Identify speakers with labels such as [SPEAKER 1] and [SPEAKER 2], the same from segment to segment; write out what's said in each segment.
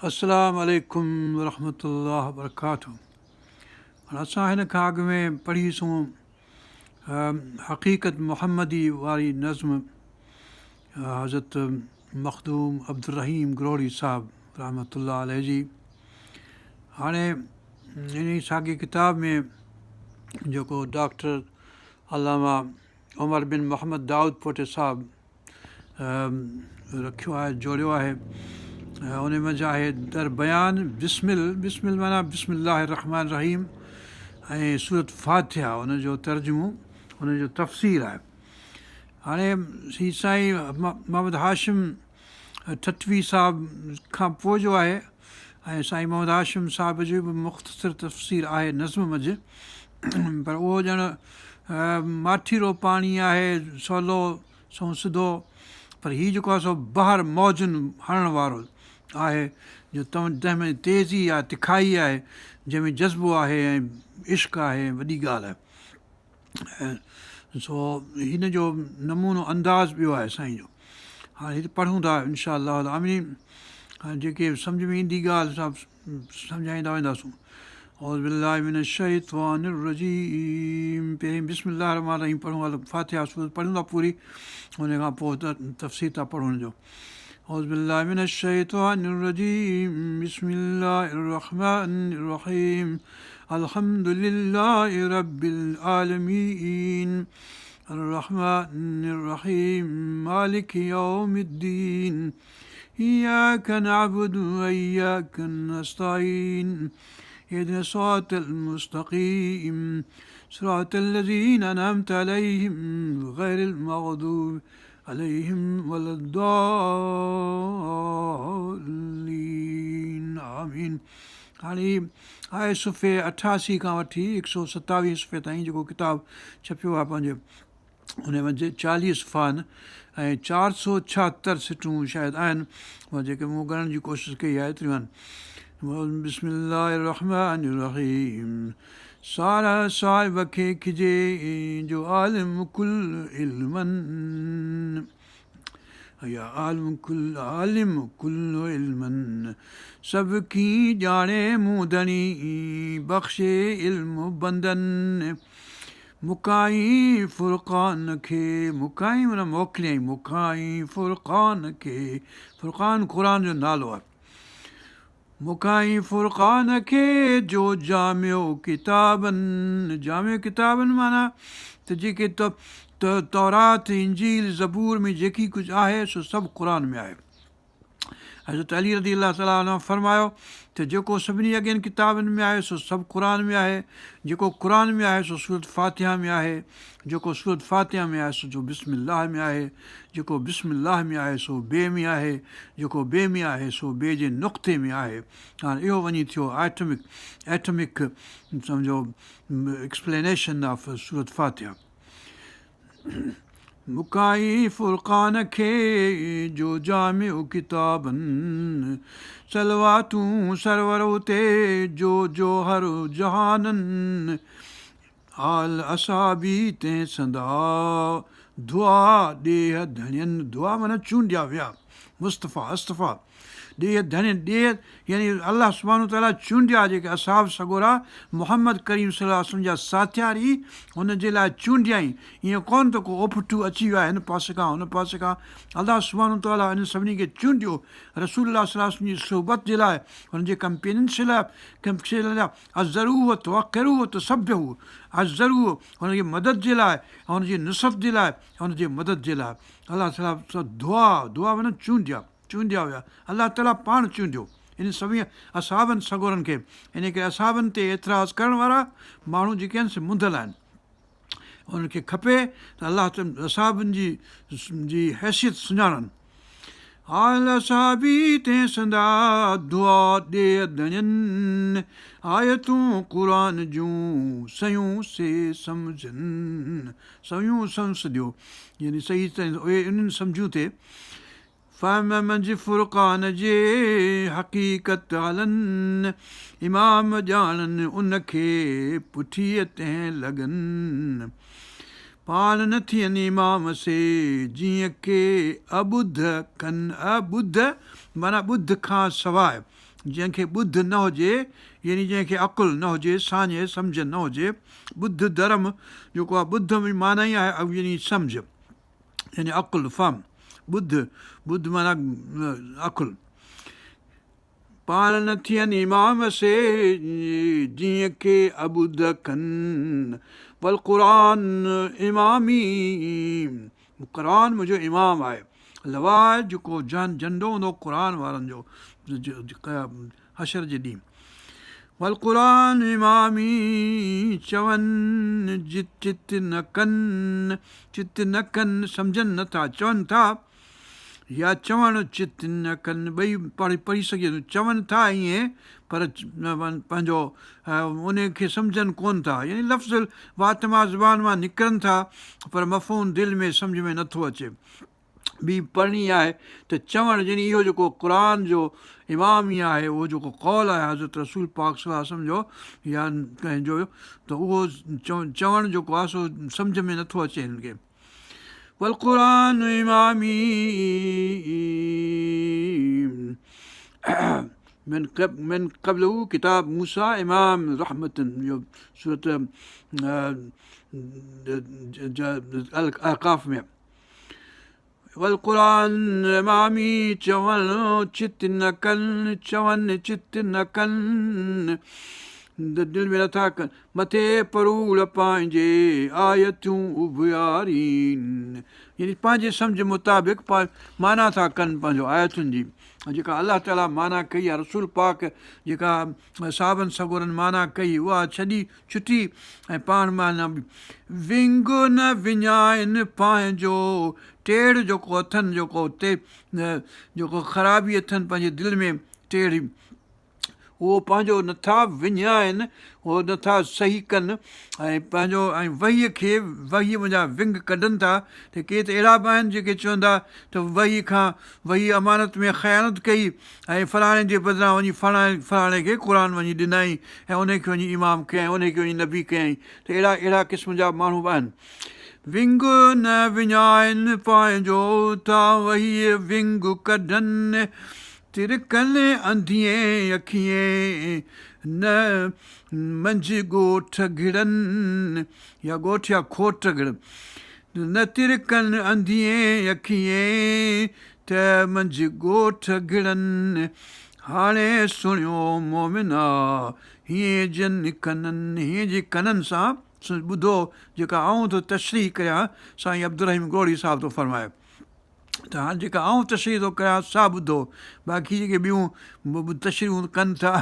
[SPEAKER 1] السلام عليڪم ورحمة الله وبرڪاته هاڻ اسان هن کان اڳ ۾ پڙهيسون حقيقت محمدي واري نظم حضرت مخدوم عبدالرحيم گروهڙي صاحب رحمة الله عليه جي. هاڻي انهي ساڳي ڪتاب ۾ جيڪو ڊاڪٽر علامه عمر بن محمد دائود پوٽي صاحب رکيو آهي جوڙيو آهي ان منجهه آهي در بيان بسمل بسمل معنيٰ بسم الله الرحمٰن الرحيم ۽ سورت فاتحه ان جو ترجمو ان جو تفسير آهي هاڻي هي سائين محمد هاشم ٺٽوي صاحب کان پوء جو آهي ۽ سائين محمد هاشم صاحب جو به مختصر تفسير آهي نظم منجهه پر اهو ڄڻ ماٺيرو پاڻي آهي سولو سنئون سڌو پر هي جيڪو آهي سو بحر موجن هڻڻ وارو آهي جو تنهن ۾ تيزي آهي تکائي آهي جنهن ۾ جذبو آهي ۽ عشق آهي وڏي ڳالهه آهي سو هن جو نمونو انداز ٻيو آهي سائين جو هاڻي هت پڙهون ٿا انشاء الله العالمين جيڪي سمجه ۾ ايندي ڳالهه سا سمجهائيندا وينداسون اعوذ بالله من الشيطان الرجيم پهرين بسم الله الرحمن الرحيم پڙهون فاتحه سورت پڙهون ٿا پوري ان کان پوء تفسير ٿا پڙهون جو اعوذ بالله من الشيطان الرجيم بسم الله الرحمن الرحيم الحمد لله رب العالمين الرحمن الرحيم مالك يوم الدين اياك نعبد واياك نستعين اهدنا الصراط المستقيم صراط الذين انعمت عليهم غير المغضوب عليهم ولا الضالين آمين هاڻي آهي صفحي 88 کان وٺي 127 صفحي تائين جيڪو ڪتاب ڇپيو آهي پنهنجي ان منجهه 40 صفحا آهن ۽ 476 سٽون شايد آهن جيڪي مون ڳڻڻ جي ڪوشش ڪئي آهي ايتريون آهن. بسم الله الرحمٰن الرحيم ساراهه صاحب کي ڪجي جو عالم ڪل علمن يا عالم ڪل عالم ڪل علمن سڀ ڪي ڄاڻي مون ڌڻي بخشي علم بندن مڪائين فرقان کي، مڪائين معنيٰ موڪليائين، مڪائين فرقان کي، فرقان قرآن جو نالو آهي. مڪائين فرقان کي جو جامع ڪتابن، جامع ڪتابن معنيٰ ته جيڪي تورات، انجيل، زبور ۾ جيڪي ڪجهه آهي سو سڀ قرآن ۾ آهي. حضرت علي رضي الله تعالٰي عنه فرمايو ته جيڪو سڀني اڳين ڪتابن ۾ آهي سو سڀ قرآن ۾ آهي، جيڪو قرآن ۾ آهي سو سورت فاتحه ۾ آهي، جيڪو سورت فاتحه ۾ آهي سو جو بسم الله ۾ آهي، جيڪو بسم الله ۾ آهي سو بي ۾ آهي، جيڪو بي ۾ آهي سو بي جي نقطي ۾ آهي. هاڻ اهو وڃي ٿيو آئٽمڪ Atomic سمجهو ايڪسپلينيشن آف سورت فاتحه. مڪائين فرقان کي، جو جامع ڪتابن، صلواتون سرور اتي، جو جوهر جهانن، آل اصحابي تنهن سندا، دعا ڏيهه ڌڻين، دعا معنيٰ چونڊيا ويا، مصطفيٰ، اصطفيٰ. ڏيهه ڌڻين، ڏيهه يعني الله سبحانه وتعاليٰ چونڊيا جيڪي اصحاب سڳورا محمد ڪريم صلي الله عليه وسلم جا ساٿياري هن جي لاء چونڊيائين ائين ڪونه ته ڪو اوڦٽو اچي ويو آهي هن پاسي کان هن پاسي کان الله سبحانه وتعاليٰ انهن سڀني کي چونڊيو رسول الله صلي الله عليه وسلم جي صحبت جي لاء هن جي ڪمپيننشپ لاء عزروه توقروه تسبحوه عزروه هن جي مدد جي لاء ۽ هن جي نصرت جي لاء ۽ هن جي مدد جي لاء الله تعاليٰ دعا دعا معنيٰ چونڊيا چونڊيا ويا، الله تعاليٰ پاڻ چونڊيو انهن سڀني اصحابن سڳورن کي، انهي ڪري اصحابن تي اعتراض ڪرڻ وارا ماڻهو جيڪي آهن سي منڌل آهن، انهن کي کپي ته الله اصحابن جي جي حيثيت سڃاڻن. آل اصحابي تنهن سندا دعا ڏي ڌڻين، آيتون قرآن جون سيون سي سمجهن، سيون سمجهيو يعني صحيح اهي انهن سمجهيون ٿي. فهم منجهه فرقان جي حقيقت هلن، امام ڄاڻن ان کي پٺيء تنهن لڳن. پاڻ نه ٿين امام سي، جيئن ڪي اٻڌ ڪن. اٻڌ معنيٰ ٻڌ کان سواء، جنهن کي ٻڌ نه هجي، يعني جنهن کي عقل نه هجي، ساڃهه، سمجهه نه هجي. ٻڌ ڌرم جيڪو آهي، ٻڌ جي معنيٰ ئي آهي يعني سمجهه، يعني عقل، فهم. ٻڌ، ٻڌ معنيٰ عقل. پاڻ نه ٿين امام سي، جيئن ڪي اٻڌ ڪن. والقرآن امامي، قرآن منهنجو امام آهي. لواء جيڪو جهنڊو هوندو قرآن وارن جو حشر جي ڏينهن. والقرآن امامي، چون چت نه ڪن، چت نه ڪن سمجهن نه ٿا، چون ٿا. يا چوڻ چت نه ڪن ٻئي پڙهي پڙهي سگهجي ٿو چون ٿا ائين پر پنهنجو ان کي سمجهن ڪون ٿا يعني لفظ وات مان زبان مان نڪرن ٿا پر مفهوم دل ۾ سمجهه ۾ نٿو اچي ٻي پڙهڻي آهي ته چوڻ يعني اهو جيڪو قرآن جو امام ئي آهي اهو جيڪو قول آهي حضرت رسول پاڪ صلي الله عليه وسلم جو يا ڪنهن جو ته اهو چوڻ جيڪو آهي سو سمجهه ۾ نٿو اچي هن کي والقرآن امامي من من قبله ڪتاب موسيٰ امام رحمة اهو سورت احقاف ۾ والقرآن امامي چون چت نه ڪن چون چت نه ڪن دل ۾ نٿا ڪن مٿي پروڙ پنهنجي آيتون اڀيارين يعني پنهنجي سمجهه مطابق معنيٰ ٿا ڪن پنهنجو آيتن جي جيڪا الله تعاليٰ معنيٰ ڪئي آهي رسول پاڪ جيڪا صحابن سڳورن معنيٰ ڪئي اها ڇڏي ڇٽي ۽ پاڻ معنيٰ ونگ نه وڃائن پنهنجو ٽيڙ جيڪو اٿن جيڪو جيڪو خرابي اٿن پنهنجي دل ۾ ٽيڙ اهو پنهنجو نٿا وڃائن، اهو نٿا صحيح ڪن ۽ پنهنجو ۽ وحي کي وحي منجهان ونگ ڪڍن ٿا ته ڪي ته اهڙا به آهن جيڪي چون ٿا ته وحي کان وحي امانت ۾ خيانت ڪئي ۽ فلاڻي جي بدران وڃي فلاڻي فلاڻي کي قرآن وڃي ڏنائين ۽ انهي کي وڃي امام ڪيائين انهي کي وڃي نبي ڪيائين ته اهڙا اهڙا قسم جا ماڻهو به آهن. ونگ نه وڃائن پنهنجو ٿا وحي ونگ ڪڍن. ترڪن انڌين اکين، نه منجهه ڳوٺ گهڙن يا ڳوٺ يا کوٽ گهڙن، نه ترڪن انڌين اکين، ته منجهه ڳوٺ گهڙن، هاڻي سڻيو مومنا، هيئن جن ڪنن، هيئن جي ڪنن سان ٻڌو جيڪا آئون ٿو تشريح ڪريان، سائين عبدالرحيم گروهڙي صاحب ٿو فرمائي. ته هاڻ جيڪا آئون تشريح ٿو ڪريان سا ٻڌو، باقي جيڪي ٻيون تشريحون ڪن ٿا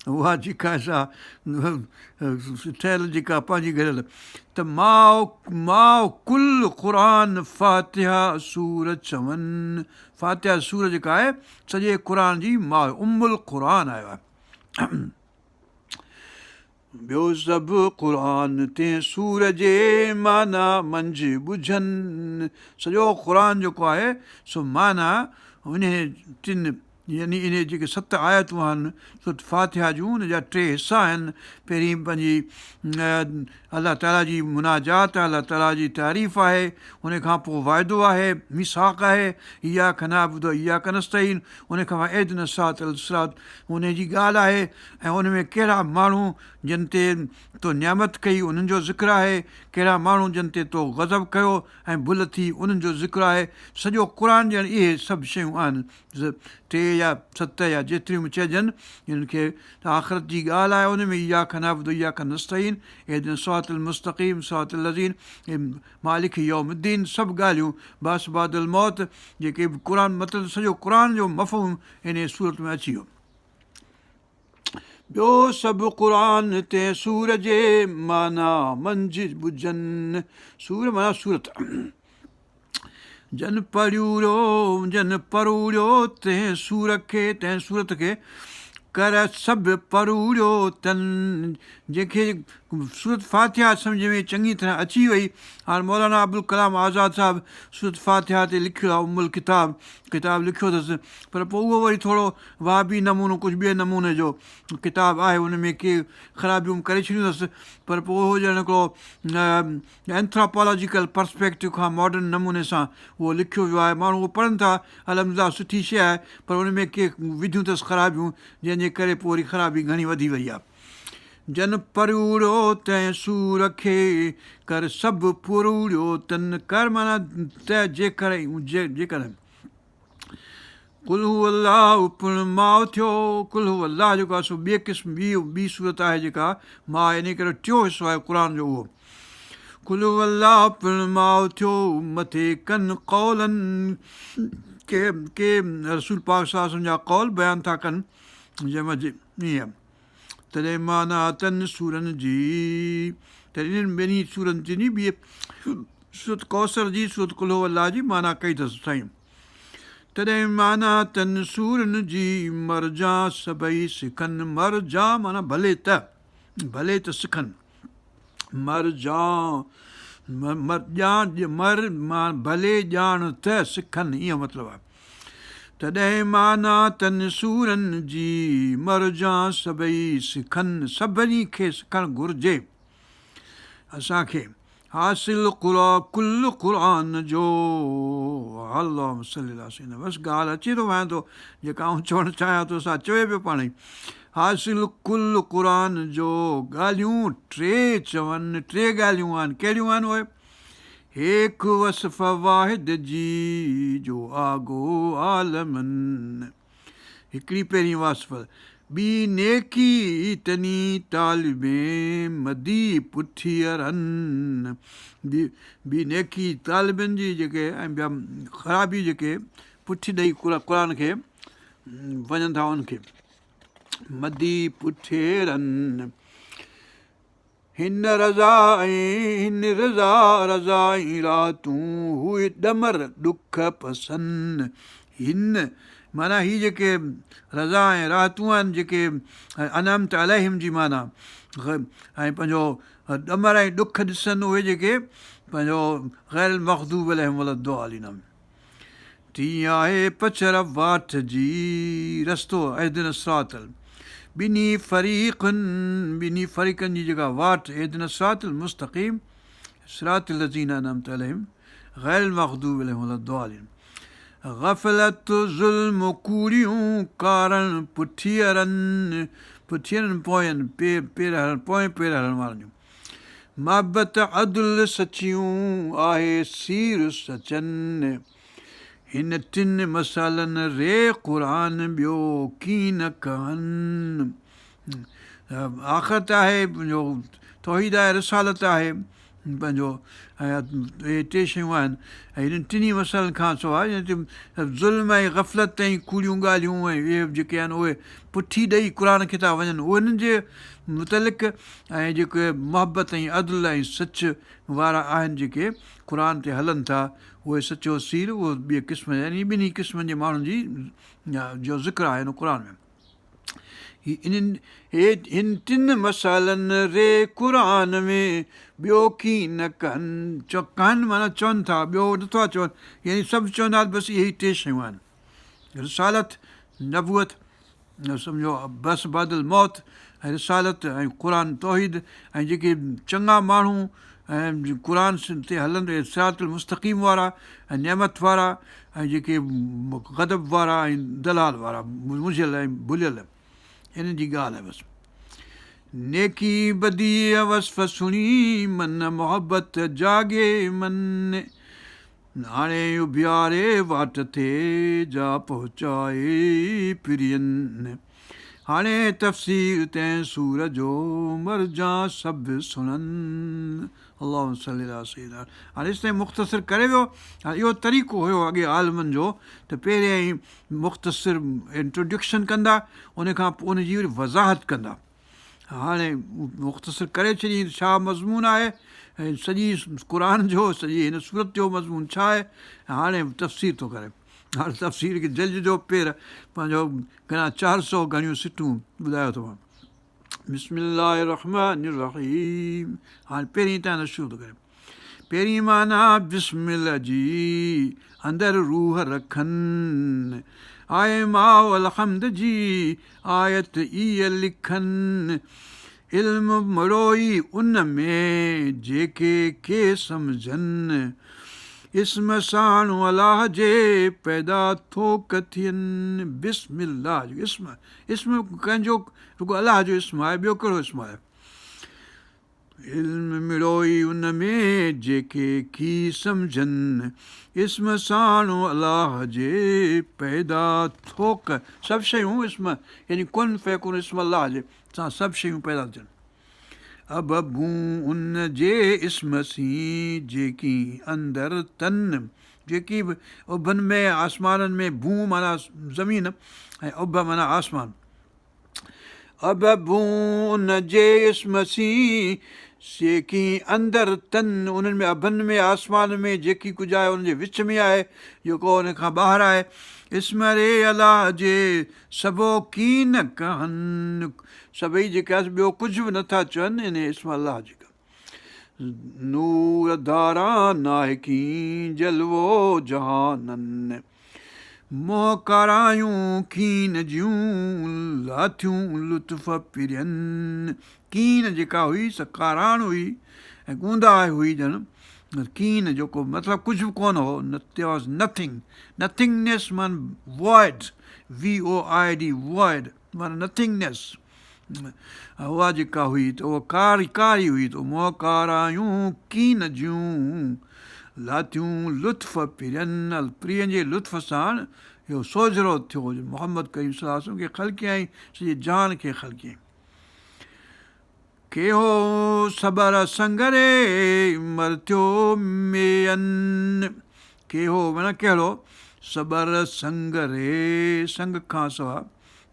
[SPEAKER 1] اها جيڪا سا ٺهيل جيڪا پنهنجي گهڙيل ته ماء ماء ڪل قرآن فاتحه سور چون فاتحه سور جيڪا آهي سڄي قرآن جي ماء ام القرآن آيو آهي. ٻيو سڀ قرآن تنهن سور جي معنيٰ منجهه ٻجهن. سڄو قرآن جيڪو آهي سو معنيٰ انهي ٽن يعني انهي جيڪي ست آيتون آهن سورت فاتحه جون ان جا ٽي حصا آهن پهرين پنهنجي الله تعاليٰ جي مناجات الله تعاليٰ جي تعريف آهي ان کان پوء وعدو آهي ميثاق آهي اياڪ نعبد و اياڪ نستعين ان کان پوء اهدنا الصراط الصراط ان جي ڳالهه آهي ۽ ان ۾ ڪهڙا ماڻهو جن تي تو نعمت ڪئي انهن جو ذڪر آهي، ڪهڙا ماڻهو جن تي تو غضب ڪيو ۽ ڀل ٿي انهن جو ذڪر آهي، سڄو قرآن ڄڻ اهي سڀ شيون آهن، ٽي يا ست يا جيتريون به چئجن انهن کي ته آخرت جي ڳالهه آهي ان ۾ اياڪ نعبد و اياڪ نستعين اهدنا الصراط المستقيم صراط الذين مالڪ يوم الدين سڀ ڳالهيون بعث بعد الموت جيڪي به قرآن مطلب سڄو قرآن جو مفهوم انهيء سورت ۾ اچي ويو. ٻيو سڀ قرآن تنهن سور جي معنيٰ منجهه ٻجهن، سور معنيٰ سورت، جن پڙهيو جن پروڙيو تنهن سور کي تنهن سورت کي ڪر سڀ پروڙيو تن جنهن کي سورت فاتحه سمجهه ۾ چڱي طرح اچي وئي. هاڻ مولانا ابوالڪلام آزاد صاحب سورت فاتحه تي لکيو آهي ام الڪتاب ڪتاب لکيو اٿس پر پوء اهو وري ٿورو وهابي نمونو ڪجهه ٻئي نموني جو ڪتاب آهي ان ۾ ڪي خرابيون به ڪري ڇڏيون اٿس پر پوء اهو ڄڻ هڪڙو اينٿراپالاجيڪل پرسپيڪٽو کان ماڊرن نموني سان اهو لکيو ويو آهي ماڻهو اهو پڙهن ٿا الحمدلله سٺي شيء آهي پر ان ۾ ڪي وڌيون اٿس خرابيون جنهن جي ڪري پوء وري خرابي گهڻي وڌي وئي آهي. جن پروڙيو تنهن سور کي، ڪر سڀ پروڙيو تن ڪر معنيٰ ته جيڪر جيڪڏهن. قل هو الله پڻ ماء ٿيو، قل هو الله جيڪو آهي سو ٻئي قسم ٻي ٻي سورت آهي جيڪا ماء انهي ڪري ٽيون حصو آهي قرآن جو اهو. قل هو الله پڻ ماء ٿيو، مٿي ڪن قولن ڪي ڪي رسول پاڪ صلي الله عليه وسلم جا قول بيان ٿا ڪن جنهن ۾ ائين. تڏهن معنيٰ تن سورن جي، تڏهن انهن ٻنهي سورن جي ٻي سورت ڪوثر جي سورت قل هو الله جي معنيٰ ڪئي اٿس سائين. تڏهن معنيٰ تن سورن جي مرجان سڀئي سکن مرجان معنيٰ ڀلي ته ڀلي ته سکن مرجان مر مر مان ڀلي ڄاڻ ته سکن اهو مطلب آهي. تڏهن معنيٰ تن سورن جي، مرجان سڀئي سکن، سڀني کي سکڻ گهرجي. اسان کي حاصل ڪل قرآن جو اللهم صل علي سيدنا بس ڳالهه اچي ٿو وڃان ٿو جيڪا آئون چوڻ چاهيان ٿو سا چوي پيو پاڻ ئي حاصل ڪل قرآن جو ڳالهيون ٽي چون ٽي ڳالهيون آهن ڪهڙيون آهن اهي هيڪ وصف واحد جي، جو آگو عالمن. هڪڙي پهرين وصف، ٻي نيڪي تني طالبين مدي پٺيرن. ٻي نيڪي طالبن جي جيڪي ۽ ٻيا خرابي جيڪي پٺ ڏئي قرآن کي وڃن ٿا ان کي مدي پٺيرن. هن رضا ۽ هن رضا رضا ۽ راتون هوء ڏمر ڏک پسن هن معنيٰ هي جيڪي رضا ۽ راحتون آهن جيڪي انعمت عليهم جي معنيٰ ۽ پنهنجو ڏمر ۽ ڏک ڏسن اهي جيڪي پنهنجو غير المغضوب عليهم ولا الضالين ٽين آهي پچر واٽ جي رستو اهدنا الصراط ٻنهي فريقن ٻنهي فريقن جي جيڪا واٽ اهدنا الصراط المستقيم صراط الذين انعمت عليهم غير المغضوب عليهم ولا الضالين غفلت ظلم ڪوڙيون ڪارڻ پٺيرن پٺيرن پوين پير هلڻ پوئين پير هلڻ وارن جون محبت عدل سچيون آهي سير سچن هن ٽن مسئلن ري قرآن ٻيو ڪين ڪهن آخرت آهي پنهنجو توحيد آهي رسالت آهي پنهنجو ۽ اهي ٽي شيون آهن ۽ هنن ٽنهي مسئلن کان سواء ظلم ۽ غفلت ۽ ڪوڙيون ڳالهيون ۽ اهي جيڪي آهن اهي پٺي ڏئي قرآن کي ٿا وڃن انهن جي متعلق ۽ جيڪي محبت ۽ عدل ۽ سچ وارا آهن جيڪي قرآن تي هلن ٿا اهي سچو سير اهو ٻئي قسم يعني ٻنهي قسمن جي ماڻهن جي جو ذڪر آهي هن قرآن ۾ هي انهن هي هن ٽن مسئلن ري قرآن ۾ ٻيو ڪي نه ڪهن چو ڪهن معنيٰ چون ٿا ٻيو نٿا چون يعني سڀ چوندا بس اهي ئي ٽي شيون آهن رسالت، نبوت، سمجهو بعث بعد الموت ۽ رسالت ۽ قرآن توحيد ۽ جيڪي چڱا ماڻهو ۽ قرآن تي هلندي صراط المستقيم وارا ۽ نعمت وارا ۽ جيڪي غضب وارا ۽ ضلال وارا منجهيل ۽ ڀليل انهن جي ڳالهه آهي بس نيڪي بدي وصف سڻي من محبت جاڳي من هاڻي اڀياري واٽ ٿئي جا پهچائي پرين. هاڻي تفسير تنهن سور جو مرجان سڀ سڻن. اللهم صل علي سيدنا هاڻي هيستائين مختصر ڪري ويو هاڻي اهو طريقو هيو اڳي عالمن جو ته پهريائين مختصر انٽروڊڪشن ڪندا ان کان پوء ان جي وري وضاحت ڪندا هاڻي مختصر ڪري ڇڏيائين ته ڇا مضمون آهي ۽ سڄي قرآن جو سڄي هن سورت جو مضمون ڇا آهي هاڻي تفسير ٿو ڪري هاڻي تفسير کي جلد جو پير پنهنجو گهڻا 400 گهڻيون سٽون ٻڌايو ٿو. بسم الله الرحمٰن الرحيم هاڻي پهرين تان شروع ٿو ڪري پهرين معنيٰ بسمل جي اندر روح رکن آء ماء الحمد جي آيت اي لکن علم مڙوئي ان ۾ جيڪي ڪي سمجهن اسم ساڻ الله جي پيدا ٿوڪ ٿين بسم الله جو اسم اسم ڪنهن جو رڳو الله جو اسم آهي ٻيو ڪهڙو اسم آهي؟ علم مڙوئي ان ۾ جيڪي ڪي سمجهن اسم ساڻ الله جي پيدا ٿوڪ سڀ شيون اسم يعني ڪن فيڪون اسم الله جي سان سڀ شيون پيدا ٿين اڀ ڀون ان جي اسم سين جيڪي اندر تن جيڪي به اڀن ۾ آسمانن ۾ ڀون معنيٰ زمين ۽ اڀ معنيٰ آسمان اڀ ڀون ان جي اسم سين جيڪي اندر تن انهن ۾ اڀن ۾ آسمان ۾ جيڪي ڪجهه آهي ان جي وچ ۾ آهي جيڪو ان کان ٻاهر آهي اسم ري الله جي سڀو ڪين ڪهن سڀئي جيڪي آهي ٻيو ڪجهه به نٿا چون ان اسم الله جي نور ڌاران ناهه ڪين جلوو جهانن منهن ڪارايون ڪين جون لاٿيون لطف پرين ڪين جيڪا هئي سا ڪاراڻ هئي ۽ اونداهه هئي ڄڻ ڪين جيڪو مطلب ڪجهه به ڪونه هو there was nothing nothingness معنيٰ void V O I D void معنيٰ nothingness اها جيڪا هئي ته اها ڪاري ڪاري هئي ته منهن ڪارايون ڪين جون لاٿيون لطف پرين پرين جي لطف ساڻ اهو سوجهرو ٿيو جو محمد ڪريم صلي الله عليه وسلم کي خلقيائين سڄي جهان کي خلقيائين ڪيهو صبر سنگري مرٿيو مين ڪيهو معنيٰ ڪهڙو صبر سنگري سنگ کان سوا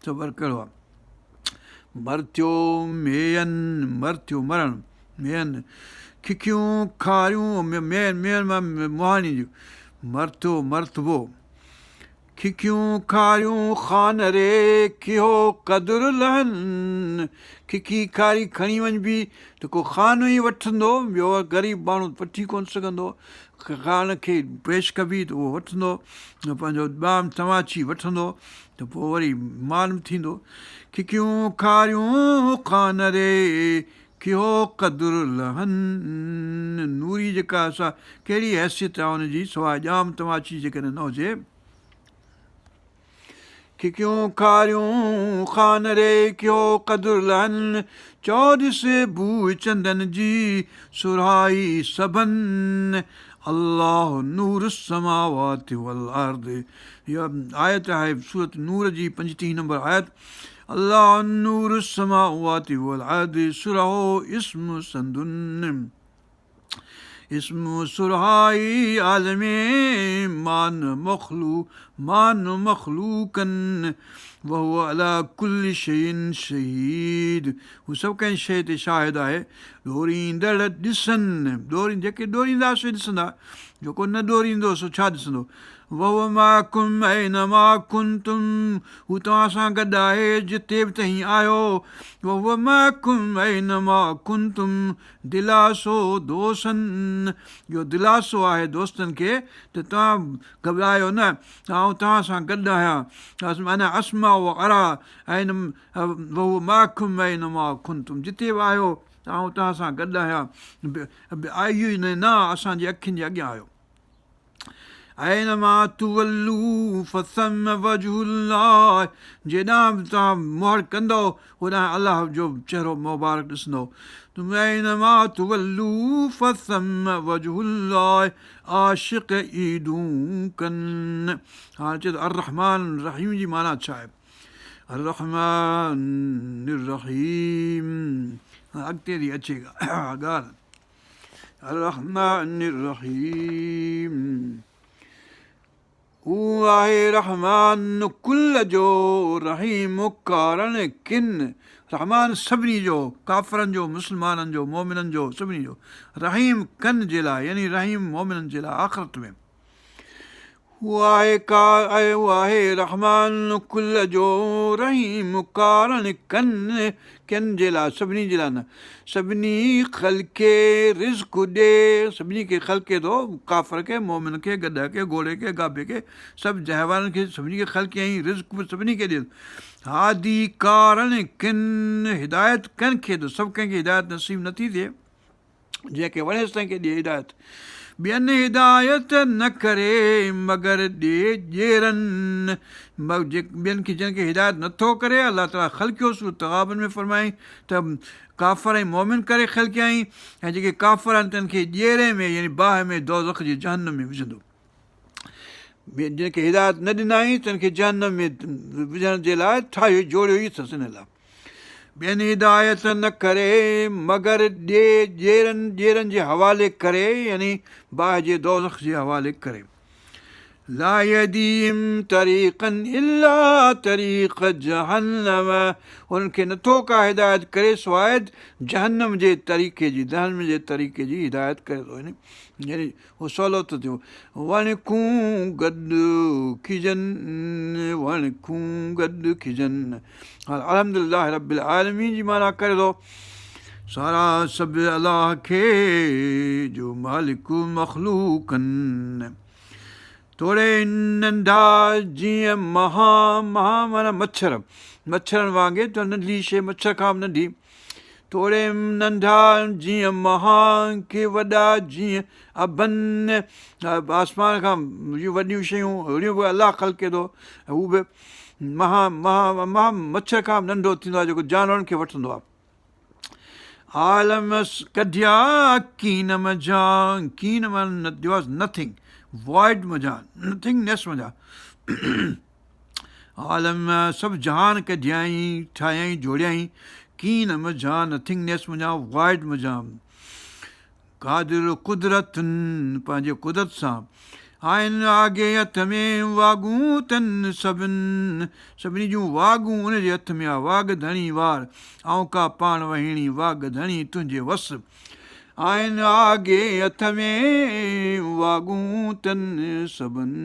[SPEAKER 1] صبر ڪهڙو آهي مرٿيو مين مرٿيو مرڻ مين ککيون کاريون مين مين مان مهاڻي جو مرٿيو مرتبو ککيون کاريون خان ري ڪيهو قدر لهن ککي کاري کڻي وڃبي ته ڪو خان ئي وٺندو ٻيو غريب ماڻهو وٺي ڪونه سگهندو خان کي پيش ڪبي ته اهو وٺندو پنهنجو ڄام تماچي وٺندو ته پوء وري مان به ٿيندو. ککيون کاريون خان ري ڪيهو قدر لهن. نوري جيڪا سا ڪهڙي حيثيت آ ان جي سواء ڄام تماچي جيڪڏهن نه هجي. ککيون کاريون خان ري ڪيهو قدر لهن. چؤ ڏس بوء چندن جي سرهائي سڀن. الله نور السماوات والارض هيء آيت آهي سورة نور جي پنجٽيهين نمبر آيت الله نور السماوات والارض سرهو اسم سندن اسم سرهائي عالم مان مخلو مان مخلوقن وهو علي ڪل شيء شهيد هو سڀ ڪنهن شيء تي شاهد آهي ڏوريندڙ ڏسن ڏورين جيڪي ڏوريندا سي ڏسندا جيڪو نه ڏوريندو سو ڇا ڏسندو وهو معڪم اينما ڪنتم هو توهان سان گڏ آهي جتي به توهين آهيو وهو معڪم اينما ڪنتم دلاسو دوسن اهو دلاسو آهي دوستن کي ته توهان گهٻرايو نه آئون توهان سان گڏ آهيان انا اسمع و اريٰ اين وهو معڪم اينما ڪنتم جتي به آهيو ته آئون توهان سان گڏ آهيان باعيننا اسان جي اکين جي اڳيان آهيو اينما تولوا فثم وجه الله جيڏانهن به توهان مهڙ ڪندؤ اوڏانهن الله جو چهرو مبارڪ ڏسندؤ اينما تولوا فثم وجه الله عاشق عيدون ڪن هاڻي چئي ٿو الرحمان الرحيم جي معنيٰ ڇا آهي الرحمان الرحيم اڳتي ٿي اچي ڳالهه الرحمان الرحيم هو آهي رحمان ڪل جو رحيم ڪارڻ ڪن رحمان سڀني جو ڪافرن جو مسلمانن جو مومنن جو سڀني جو رحيم ڪن جي لاء يعني رحيم مومنن جي لاء آخرت ۾ هو آهي ڪا هو آهي رحمان ڪل جو رحيم ڪارڻ ڪن ڪن جي لاء سڀني جي لاء نه سڀني خلقي رزق ڏي سڀني کي خلقي ٿو ڪافر کي مومن کي گڏهه کي گهوڙي کي گابي کي سڀ حيوانن کي سڀني کي خلقيائين رزق به سڀني کي ڏي هادي ڪارڻ ڪن هدايت ڪن کي ٿو سڀ ڪنهن کي هدايت نصيب نٿي ٿئي جنهن کي وڻيس تنهن کي ڏي هدايت. ٻين هدايت نه ڪري مگر ڏي ڄيرن. ٻين کي جن کي هدايت نه ٿو ڪري الله تعالي خلقيو سورة تغابن ۾ فرمايائين ته ڪافر ۽ مؤمن ڪري خلقيائين ۽ جيڪي ڪافر آهن تن کي ڄيري ۾ يعني باهه ۾ دوزخ جي جهنم ۾ وجهندو. جن کي هدايت نه ڏنائين تن کي جهنم ۾ وجهڻ جي لاء ٺاهيو جوڙيو ئي اٿس ان لاء. ٻين هدايت نه ڪري مگر ڏي ڄيرن ڄيرن جي حوالي ڪري يعني باهه جي دوزخ جي حوالي ڪري. لا يهديهم طريقا الا طريق جهنم انهن کي نٿو ڪا هدايت ڪري سواء جهنم جي طريقي جي جهنم جي طريقي جي هدايت ڪري ٿو يعني هو سولو ٿو ٿيو وڻ کون گڏ کجن وڻ کون گڏ کجن هاڻ الحمد لله رب العالمين جي معنيٰ ڪري ٿو سارا سڀ الله کي جو مالڪ مخلوقن توڙي ننڍا جيئن مها مها معنيٰ مڇر مڇرن وانگي ته ننڍي شيء مڇر کان به ننڍي توڙي ننڍا جيئن مها ڪي وڏا جيئن اڀن آسمان کان وڏيون شيون اهڙيون به الله خلقي ٿو هو به مها مها مها مڇر کان به ننڍو ٿيندو آهي جيڪو جانورن کي وٺندو آهي عالم ڪڍيا ڪين منجهان ڪين معنيٰ نٿنگ وائڊ منجهان نٿنگنيس منجهان عالم سڀ جهان ڪڍيائين، ٺاهيائين، جوڙيائين، ڪين منجهان نٿنگنيس منجهان وائڊ منجهان قادر قدرت پنهنجي قدرت سان آهن آگي هٿ ۾ واڳون تن سڀن سڀني جون واڳون ان جي هٿ ۾ آ واڳ ڌڻي وار آئون ڪا پاڻ وهيڻي واڳ ڌڻي تنهنجي وس آهن آگي هٿ ۾ واڳون تن سڀن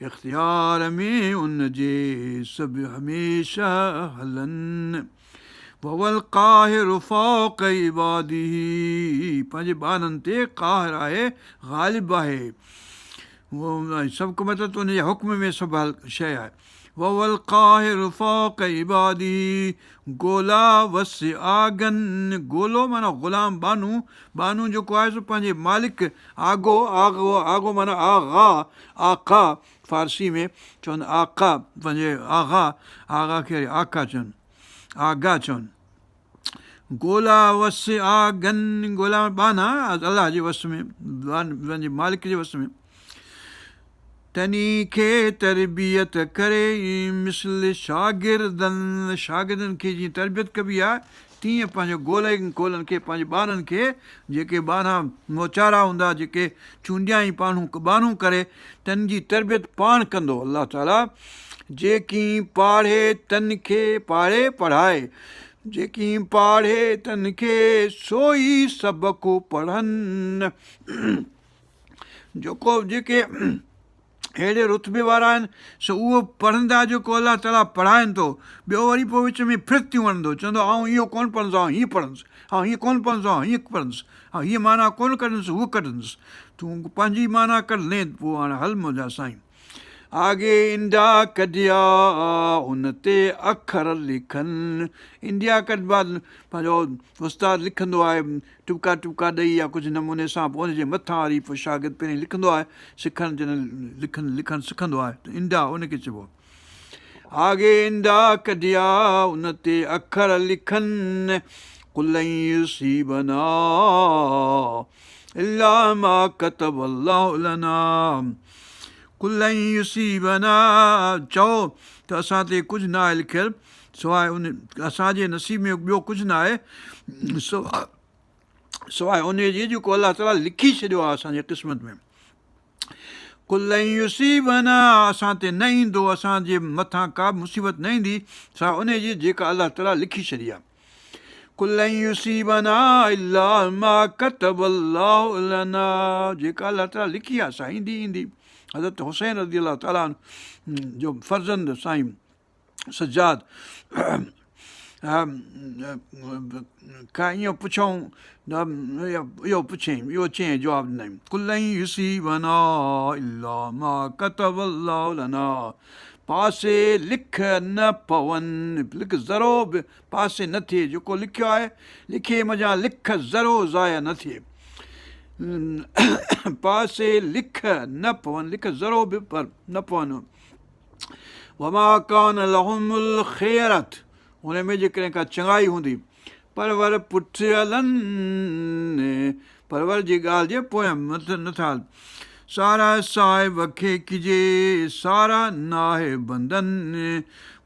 [SPEAKER 1] اختيار ۾ ان جي سڀ هميشه هلن. وهو القاهر فوق عباده پنهنجي ٻانهن تي قاهر آهي غالب آهي سڀ ڪو مطلب ته ان جي حڪم ۾ سڀ شيء آهي وهو القاهر فوق عباده گولا وس آگن گولو معنيٰ غلام ٻانهو ٻانهو جيڪو آهي سو پنهنجي مالڪ آگو آغو آگو معنيٰ آغا آقا فارسي ۾ چون آقا پنهنجي آغا آغا کي وري آقا چون آگا چون گولا وس آگن گولا ٻانها الله جي وس ۾ پنهنجي مالڪ جي وس ۾ تني کي تربيت ڪري مثل شاگردن شاگردن کي جيئن تربيت ڪبي آهي تيئن پنهنجي گولن گولن کي پنهنجي ٻانهن کي جيڪي ٻانها موچارا هوندا جيڪي چونڊيائين پاڻهون ٻانهون ڪري تن جي تربيت پاڻ ڪندو الله تعالي جيڪي پاڙهي تن کي پاڙهي پڙهائي جيڪي پاڙهي تن کي سوئي سبق پڙهن. جيڪو جيڪي اهڙي رتبي وارا آهن سو اهو پڙهندا جيڪو الله تعاليٰ پڙهائين ٿو ٻيو وري پوء وچ ۾ ڦرتيون هڻندو چوندو آئون اهو ڪونه پڙهندس آئون هيئن پڙهندس آئون هيئن ڪونه پڙهندس آئون هيئن پڙهندس آئون هيء معنيٰ ڪونه ڪڍندس هوء ڪڍندس تون پنهنجي معنيٰ ڪڍندين پوء هاڻي هل منهنجا سائين آگي انڊا ڪڍيا ان تي اکر لکن انڊيا ڪڍبا پنهنجو استاد لکندو آهي ٽٻڪا ٽٻڪا ڏئي يا ڪجهه نموني سان پوء ان جي مٿان وري پوء شاگرد پهرين لکندو آهي سکڻ جڏهن لکن لکڻ سکندو آهي ته انڊا ان کي چئبو آهي آگي انڊا ڪڍيا ان تي اکر لکن قل لن يصيبنا الا ما ڪتب الله لنا قل لن يصيبنا چئو ته اسان تي ڪجهه نه آهي لکيل سواء ان اسان جي نصيب ۾ ٻيو ڪجهه نه آهي سواء ان جي جيڪو الله تعاليٰ لکي ڇڏيو آهي اسان جي قسمت ۾ قل لن يصيبنا اسان تي نه ايندو اسان جي مٿان ڪا به مصيبت نه ايندي سواء ان جي جيڪا الله تعاليٰ لکي ڇڏي آهي قل لن يصيبنا الا ما ڪتب الله لنا جيڪا الله تعاليٰ لکي آهي سا ايندي ايندي. حضرت حسين رضي الله تعالٰي عنه جو فرزند سائين سجاد کان اهو پڇيائون اهو پڇيائين اهو چيائين جواب ڏنائين قل لن يصيبنا الا ما ڪتب الله لنا پاسي لک نه پون لک ذرو به پاسي نه ٿئي جيڪو لکيو آهي لکي منجهان لک ذرو ضايع نه ٿئي پاسي لک نه پون لک ذرو به پر نه پون وما ڪان لهم الخيرت ان ۾ جيڪڏهن ڪا چڱائي هوندي پر ور پٺ هلن پر ور جي ڳالهه جي پويان نٿا هلن سارا صاحب کي ڪجي سارا ناهي بندن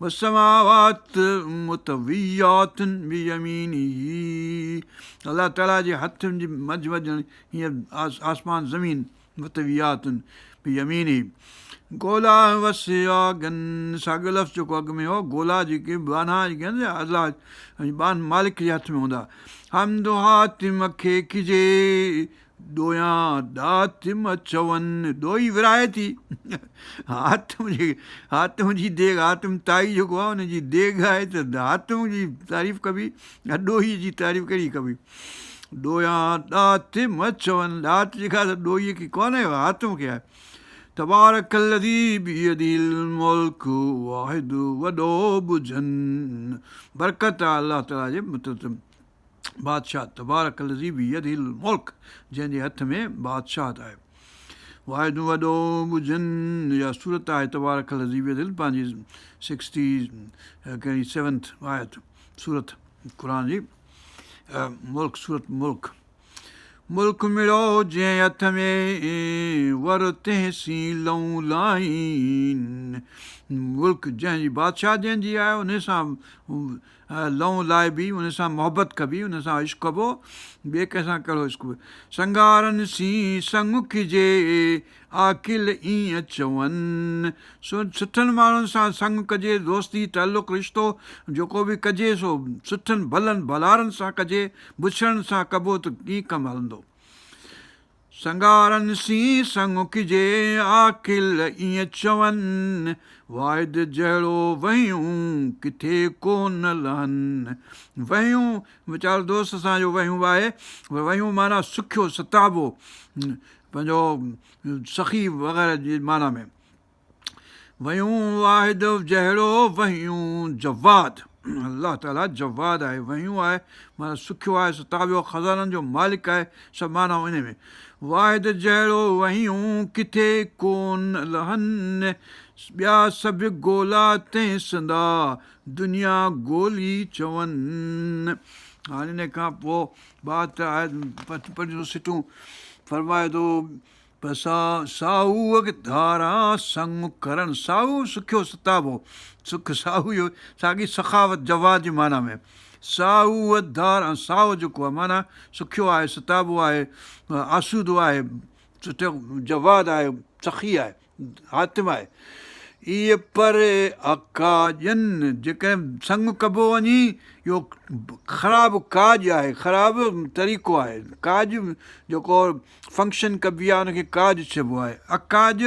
[SPEAKER 1] والسماوات مطويات بيمينه الله تعالي جي هٿن جي منجهه منجهه هيئن آسمان زمين مطويات بيمينه گولا وسياگن ساڳيو لفظ جيڪو اڳ ۾ هو گولا جيڪي ٻانها جيڪي آهن الله ٻانهن مالڪ جي هٿ ۾ هوندا حمد حاتم کي ڪجي ڏويان ڏات م چون ڏوئي ورهائي ٿي حاتم جي حاتم جي ديڳ حاتم طائي جيڪو آهي ان جي ديڳ آهي ته حاتم جي تعريف ڪبي ڏوئي جي تعريف ڪهڙي ڪبي ڏويان ڏات م چون ڏات جيڪا سا ڏوئي کي ڪونهي حاتم کي آهي تبارڪ الذي بيده الملڪ واحد وڏو ٻجهن برڪت آهي الله تعالي جي مطلب بادشاهت تبارڪ الذي بيده الملڪ جنهن جي هٿ ۾ بادشاهت آهي واحد وڏو ٻجهن يا سورت آهي تبارڪ الذي بيده پنهنجي سڪسٽي ڪهڙي سيونٿ آيت سورت قرآن جي ملڪ سورت ملڪ ملڪ مڙيو جنهن هٿ ۾ ور تنهن سين لئون لائين ملڪ جنهن جي بادشاهه جنهن جي آهي ان سان لئون لائبي ان سان محبت ڪبي ان سان عشق ڪبو ٻئي ڪنهن سان ڪهڙو عشق سنگارن سين سڱ ڪجي عاقل ائين چون. سٺن ماڻهن سان سڱ ڪجي، دوستي، تعلق، رشتو جيڪو به ڪجي سو سٺن ڀلن ڀلارن سان ڪجي، بڇڙن سان ڪبو ته ڪيئن ڪم هلندو. سنگارن سين سڱ ڪجي، عاقل ائين چون. واحد جهڙو وهيون ڪٿي ڪو نه لهن. وهيون ويچارو دوست اسان جو وهيون به آهي، وهيون معنيٰ سکيو ستابو. پنهنجو سخي وغيره جي معنيٰ ۾ وهيون واحد جهڙو وهيون جواد الله تعاليٰ جواد آهي وهيون آهي معنيٰ سکيو آهي ستابيو خزانن جو مالڪ آهي سڀ معنيٰ ان ۾ واحد جهڙو وهيون ڪٿي ڪون لهن ٻيا سڀ گولا تنهن سندا دنيا گولي چون هاڻي ان کان پوء بات آهي پنجون سٽون فرمائي ٿو ساهوء ڌاران سڱ ڪرڻ ساهو سکيو ستابو سک ساهو جو ساڳي سخاوت جواد جي معنيٰ ۾ ساهوء ڌاران ساهو جيڪو آهي معنيٰ سکيو آهي ستابو آهي آسودو آهي سٺو جواد آهي سخي آهي حاتم آهي. ايء پر اڪاڄن، جيڪڏهن سڱ ڪبو وڃي، اهو خراب ڪاڄ آهي، خراب طريقو آهي. ڪاڄ جيڪو فنڪشن ڪبي آهي ان کي ڪاڄ چئبو آهي. اڪاڄ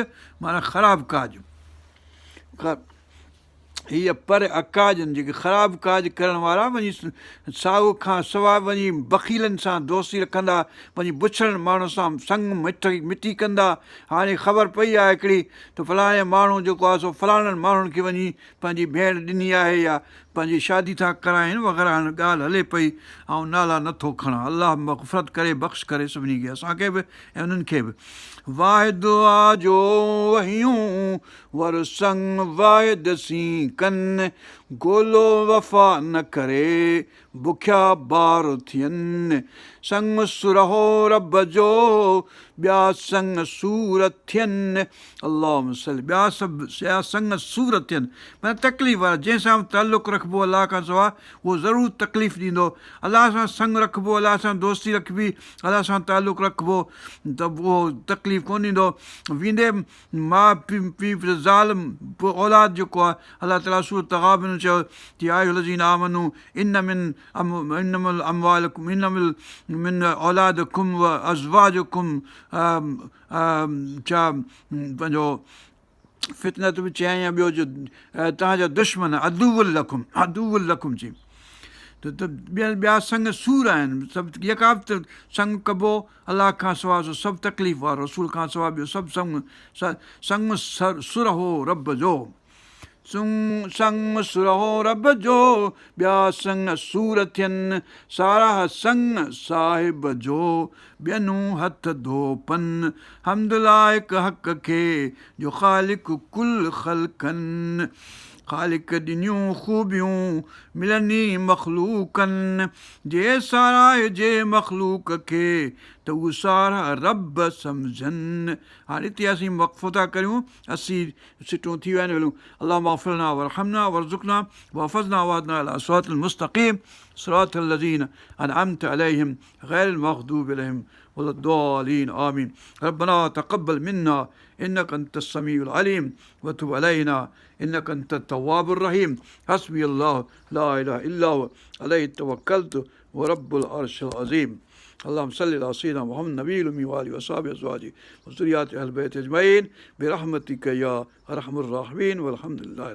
[SPEAKER 1] معنيٰ خراب ڪاڄ. هيء پر اڪاڄن، جيڪي خراب ڪاڄ ڪرڻ وارا وڃي سائو کان سواء وڃي بخيلن سان دوستي رکندا، وڃي بڇڙن ماڻهن سان سڱ مٽي ڪندا. هاڻي خبر پئي آهي هڪڙي ته فلاڻي ماڻهو جيڪو آهي سو فلاڻن ماڻهن کي وڃي پنهنجي ڀيڻ ڏني آهي يا پنهنجي شادي ٿا ڪرائين وغيره هاڻي ڳالهه هلي پئي آئون نالا نه ٿو کڻان الله مغفرت ڪري بخش ڪري سڀني کي اسان کي به ۽ انهن کي به واحد آ جو وهيون ور سڱ واحد سين ڪن، گولو وفا نه ڪري، بکيا بار ٿين. سڱ سرهو رب جو، ٻيا سڱ سور ٿين. اللهم صل ٻيا سڀ ٻيا سڱ سور ٿين معنيٰ تڪليف وارا جنهن سان به تعلق رکبو الله کان سواء اهو ضرور تڪليف ڏيندو الله سان سڱ رکبو الله سان دوستي رکبي الله سان تعلق رکبو ته اهو تڪليف ڪونه ڏيندو ويندي ماء پيء زال پوء اولاد جيڪو آهي الله تعاليٰ سورة تغابن ۾ چيو ته يا ايها الذين آمنوا ان من ان من اموالڪم ان من اولادڪم و ازواجڪم ڇا پنهنجو فتنة به چيائين يا ٻيو جو توهان جا دشمن عدو لڪم عدو لڪم چي ته ٻيا ٻيا سڱ سور آهن سڀ جيڪا به سڱ ڪبو الله کان سواء سو سڀ تڪليف وارو رسول کان سواء ٻيو سڀ سڱ سڱ سرهو رب جو سڱ سڱ سرهو رب جو ٻيا سڱ سور ٿين ساراهه سڱ صاحب جو ٻينون هٿ ڌوپن حمد لائق حق کي جو خالق ڪل خلقن خالق ڏنيون خوبيون ملني مخلوقن جي ساراهجي مخلوق کي ته هو ساراهه رب سمجهن. هاڻي هتي اسين وقفو ٿا ڪريون 80 سٽون ٿي ويا آهن هلون اللهم اغفر لنا وارحمنا وارزقنا واحفظنا واهدنا الي صراط المستقيم صراط الذين انعمت عليهم غير المغضوب عليهم ولا الضالين آمين ربنا تقبل منا انك انت السميع العليم وتب علينا انك انت التواب الرحيم حسبي الله لا اله الا هو عليه توكلت ورب العرش العظيم اللهم صل على سيدنا محمد النبي الامي واله وصحبه ازواجه وذريات اهل البيت اجمعين برحمتك يا ارحم الراحمين والحمد لله.